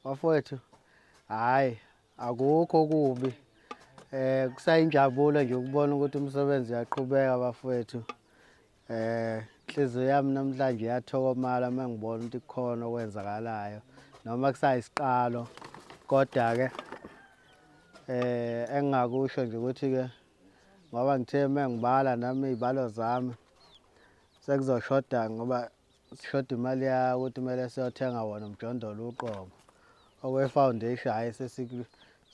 Bafowethu, hhayi akukho okubi. Kusayinjabulo nje ukubona ukuthi umsebenzi uyaqhubeka bafowethu. Inhliziyo yami namhlanje iyathokomala uma ngibona ukuthi kukhona okwenzakalayo noma kusayisiqalo kodwa-ke engingakusho nje ukuthi-ke ngoba ngithe uma ngibala nami iy'balo zami sekuzoshoda ngoba sishoda imali yayo ukuthi kumele siyothenga wona umjondolo uqobo. Okwe-foundation hhayi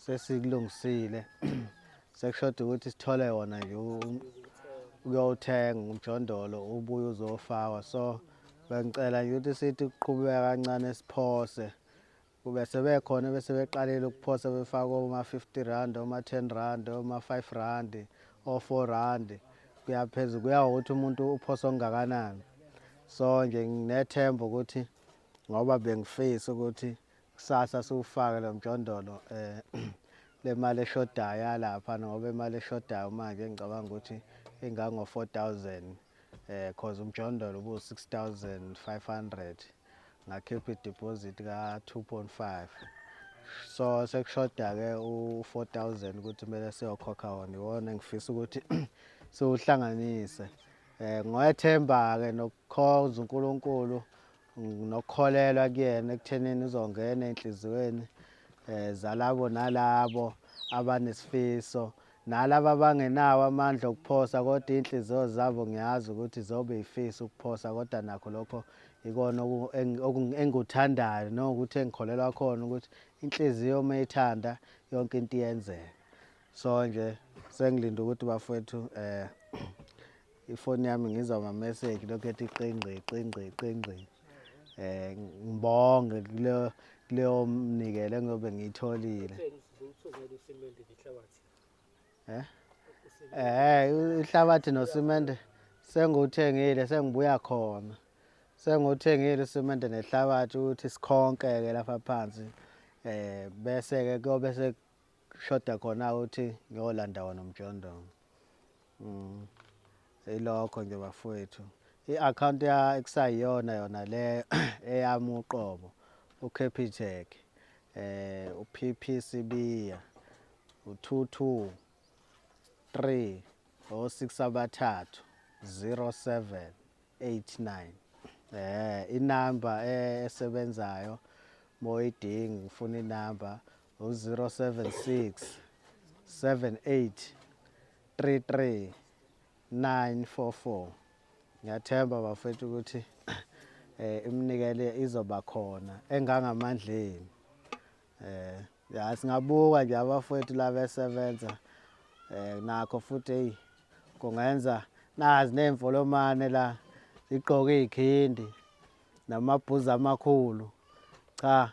sesikulungisile sekushoda ukuthi sithole wona nje ukuyowuthenga umjondolo ubuye uzofakwa. So bengicela nje ukuthi sithi ukuqhubeka kancane siphose Kube sebekhona bese beqalile ukuphosa befaka oma-50 rand, oma-10 rand, oma-5 rand, o-4 rand kuya phezulu, kuya ngokuthi umuntu uphosa okungakanani. So nje nginethemba ukuthi ngoba bengifisa ukuthi kusasa siwufake lo mjondolo eh le mali eshodayo yalapha ngoba imali eshodayo manje ngicabanga ukuthi ingango-4000 cause umjondolo ubu-6500 ngakhipha i-deposit ka-2.5 so sekushoda-ke u-4000 ukuthi kumele siyokhokha wona iwona engifisa ukuthi siwuhlanganise ngoyethemba-ke nokukhonza uNkulunkulu nokukholelwa kuyena ekuthenini uzongena enhliziyweni zalabo nalabo abanesifiso Nalaba abangenawo amandla okuphosa kodwa iy'nhliziyo zabo ngiyazi ukuthi zobe yifisa ukuphosa kodwa nakho lokho ikona engikuthandayo nokuthi engikholelwa khona ukuthi inhliziyo uma ithanda yonke into iyenzeka. So nje sengilinde ukuthi bafowethu ifoni yami ngizwa ama-message lokhu ethi qingqi qingqi qingqi. Ngibonge kuleyo mnikelo engiyobe ngiyitholile. Eh? Eh, ihlabathi nosimende sengiwuthengile sengibuya khona. Sengiwuthengile usimende nehlabathi ukuthi sikhonke-ke lapha phansi. Eh bese-ke kuyobe sekushoda khona ukuthi ngiyolanda wona umjondolo. Ilokho nje bafowethu. I-akhawunti ekusayiyona yona le eyami uqobo uCapitec uPP Sibiya u22 3 06 abathathu 07 89 inamba esebenzayo moyidinga ufuna inamba u-076 78 33 944 ngiyathemba bafethu ukuthi iminikelo izoba khona engangamandleni ya singabuka nje abafowethu laba esebenza nakho futhi hey kungenza nazi nemfolomane la zigqoke izikhindi namabhuza amakhulu cha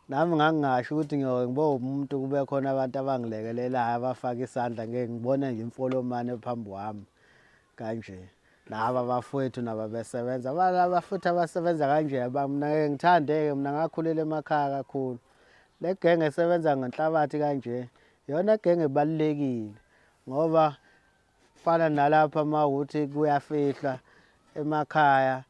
Nami ngangingasho ukuthi ngiyoke ngibe umuntu kube khona abantu abangilekelelayo abafaka isandla ngeke ngibone nje imfolomane phambi kwami kanje. Laba abafowethu nabo besebenza laba futhi abasebenza kanje mina ngeke ngithande-ke mina ngakhulela emakhaya kakhulu. Le genge esebenza ngenhlabathi kanje iyona genge ebalulekile ngoba fana nalapha uma ukuthi kuyafihlwa emakhaya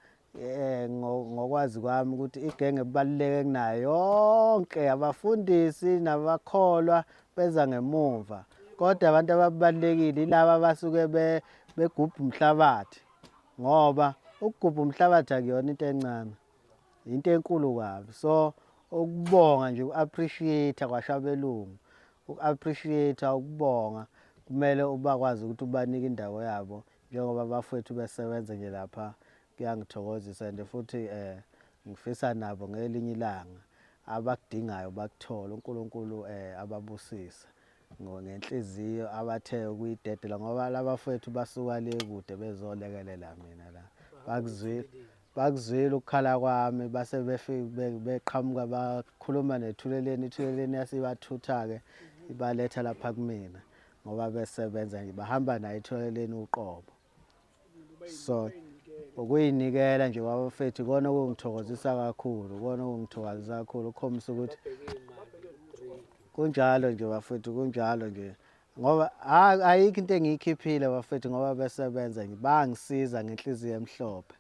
ngokwazi kwami ukuthi igenge ebaluleke kunayo yonke abafundisi nabakholwa beza ngemumva kodwa abantu ababalulekile ilaba abasuke begubha umhlabathi ngoba ukugubha umhlabathi akuyona into encane into enkulu kabi so ukubonga nje uku-appreciate kwasho abelungu uku-appreciate ukubonga kumele ubakwazi ukuthi ubanike indawo yabo njengoba abafowethu besebenza nje lapha kuyangithokozisa and futhi ngifisa nabo ngelinye ilanga abakudingayo bakuthole uNkulunkulu ababusise ngenhliziyo abathe ukuyidedela ngoba labafowethu basuka le kude bezolekelela mina la bakuzwile bakuzwile ukukhala kwami base beqhamuka bakhuluma nethuleleni ithuleleni yasibathutha-ke ibaletha lapha kumina ngoba besebenza nje bahamba nayo ithuleleni uqobo so ukuyinikela nje kwabafethu ikona okungithokozisa kakhulu ikona okungithokozisa kakhulu ukukhombisa ukuthi kunjalo nje bafethu kunjalo nje ngoba ayikho into engiyikhiphile bafethu ngoba besebenza nje bangisiza ngenhliziyo emhlophe.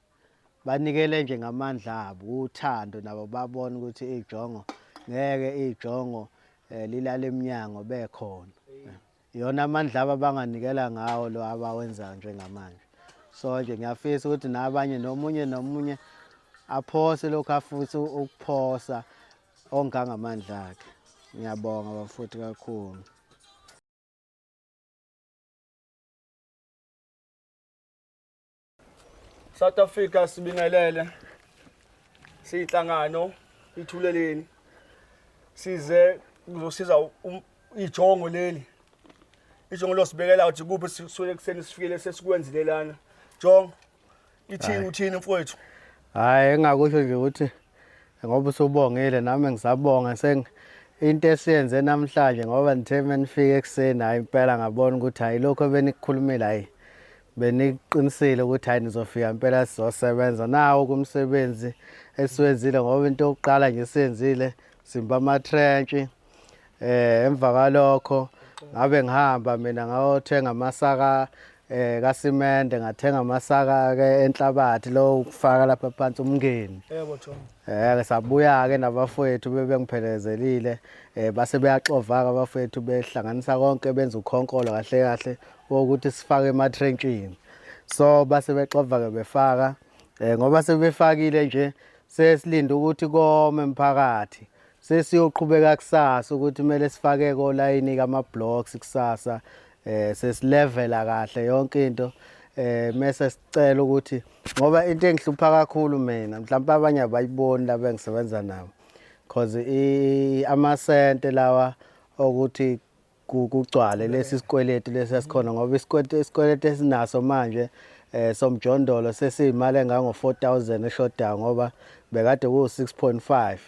Banikele nje ngamandla abo, uthando nabo babona ukuthi ijongo ngeke ijongo lilale emnyango bekhona. Iyona amandla abo abanganikela ngawo lo abawenzayo njengamanje. So nje ngiyafisa ukuthi nabanye nomunye nomunye aphose lokhu afisa ukuphosa ongangamandla akhe. Ngiyabonga bafowethu kakhulu. South Africa sibingelele siyinhlangano ithuleleni size kuzosiza ijongo leli ijongo losibekela ukuthi kuphi sisuke ekuseni sifikele sesikwenzile lana jongo ithini uthini mfowethu. Hayi engakusho nje ukuthi ngoba usubongile nami ngisabonga seng into esiyenze namhlanje ngoba nithe menifika ekuseni hayi impela ngabona ukuthi hayi lokho ebenikukhulumile hayi beniqinisile ukuthi hayi nizofika impela sizosebenza nawo kumsebenzi esiwenzile ngoba into yokuqala nje siyenzile simba ama-trench. Emva kwalokho ngabe ngihamba mina ngayothenga amasaka kasimende, ngathenga amasaka ke enhlabathi lo ukufaka lapha phansi umngeni. Yebo Tom. Sabuya ke nabafowethu bebengiphelezhelile base beyaxova ke abafowethu behlanganisa konke benza ukhonkolo kahle kahle wokuthi sifake ema-trenchini. So base bexova ke befaka ngoba sebefakile nje sesilinde ukuthi kome mphakathi. Sesiyoqhubeka kusasa ukuthi kumele sifake kolayini kama-blocks kusasa sesilevela kahle yonke into mese sicela ukuthi ngoba into engihlupha kakhulu mina mhlawumbe abanye abayiboni laba engisebenza nabo cause amasente lawa okuthi kugcwale lesi sikweletu lesi esikhona ngoba isikweletu esinaso manje somjondolo sesiyimali engango 4000 eshodayo ngoba bekade ku 6.5.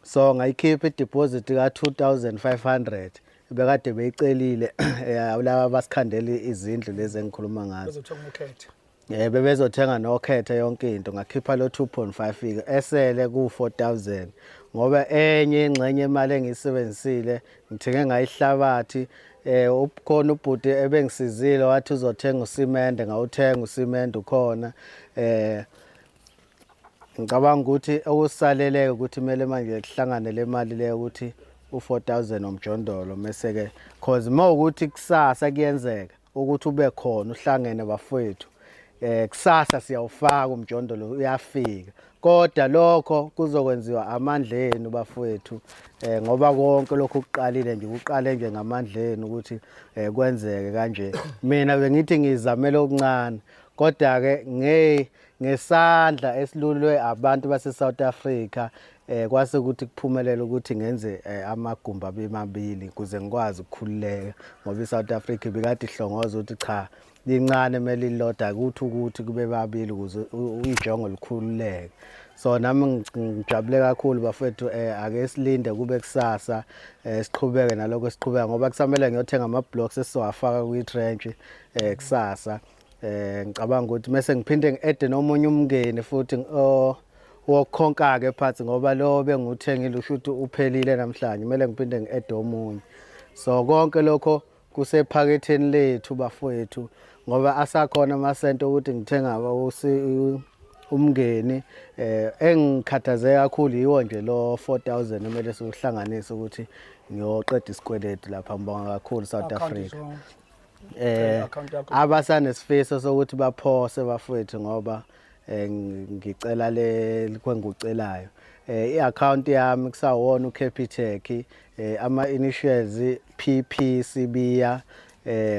So ngayikhipha i-deposit ka 2500 bekade beyicelile laba abasikhandela izindlu lezi engikhuluma ngazo. Bebezothenga nokhethe yonke into ngakhipha lo 2.5 ke esele ku 4000 ngoba enye ingxenye imali engiyisebenzisile ngithenge ngayihlabathi. Ukhona ubhuti ebengisizile wathi uzothenga usimende, ngawuthenga usimende ukhona. Ngicabanga ukuthi okusaleleke ukuthi kumele manje kuhlangane le mali leyo ukuthi u4000 omjondolo mese ke cause mawukuthi kusasa kuyenzeka ukuthi ube khona uhlangene bafowethu kusasa siyawufaka umjondolo uyafika, kodwa lokho kuzokwenziwa amandla enu bafowethu ngoba konke lokhu kuqalile nje kuqale nje ngamandla enu ukuthi kwenzeke kanje. Mina bengithi ngizamele okuncane kodwa ke ngesandla esilulwe abantu base South Africa kwase ukuthi kuphumelele ukuthi ngenze amagumbi abe mabili ukuze ngikwazi ukukhululeka ngoba iSouth Africa ibikade ihlongoza ukuthi cha lincane kumele liloda ukuthi ukuthi kube babili ukuze ijongo likhululeke. So nami ngijabule kakhulu bafethu ake silinde kube kusasa siqhubeke nalokho esiqhubeka ngoba kusamele ngiyothenga ama blocks esizowafaka kwi trench kusasa. Ngicabanga ukuthi mase ngiphinde ngi-add nomunye umngeni futhi wokukhonka ke phansi ngoba lo bengiwuthengile usho ukuthi uphelile namhlanje kumele ngiphinde ngi-add omunye. So konke lokho kusephaketheni lethu bafowethu ngoba asakhona amasente ukuthi ngithenga umngeni engikhathazeke kakhulu yiwo nje lo 4000 kumele siwuhlanganise ukuthi ngiyoqeda isikweletu lapha. Ngibonga kakhulu South Africa. Abasanesifiso sokuthi baphose bafowethu ngoba ngicela le kwengikucelayo i-account yami kusawona uCapitec ama initials PP Sibiya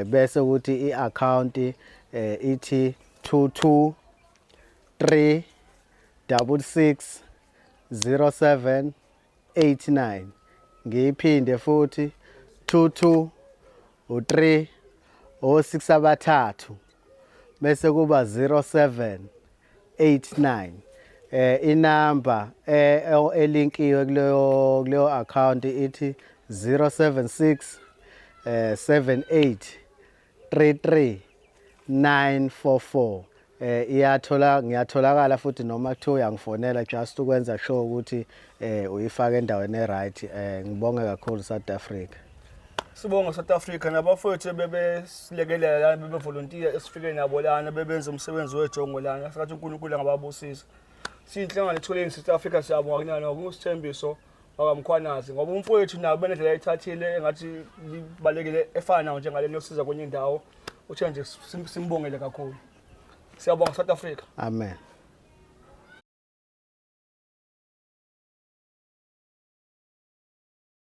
bese ukuthi i-account ithi 22 3 66 07 89. Ngiyiphinde futhi 22 u3 o6 abathathu bese kuba 07 89. Inamba elinkiwe kuleyo account ithi 076 78 33 944. Iyathola ngiyatholakala futhi noma kuthiwa uyangifonela just ukwenza sure ukuthi uyifake endaweni e-right. Ngibonge kakhulu South Africa. Sibonga South Africa nabafowethu bebesilekelela lana bebevolontiya esifike nabo lana bebenza umsebenzi wejongo lana sikathi uNkulunkulu angababusisa. Siyinhlangano etholeni South Africa siyabonga kunana ngusithembiso wakaMkhwanazi ngoba umfowethu nawo benendlela ayithathile engathi libalekile efana nawo njengalena yosiza kwenye indawo uthe nje simbongele kakhulu. Siyabonga South Africa. Amen.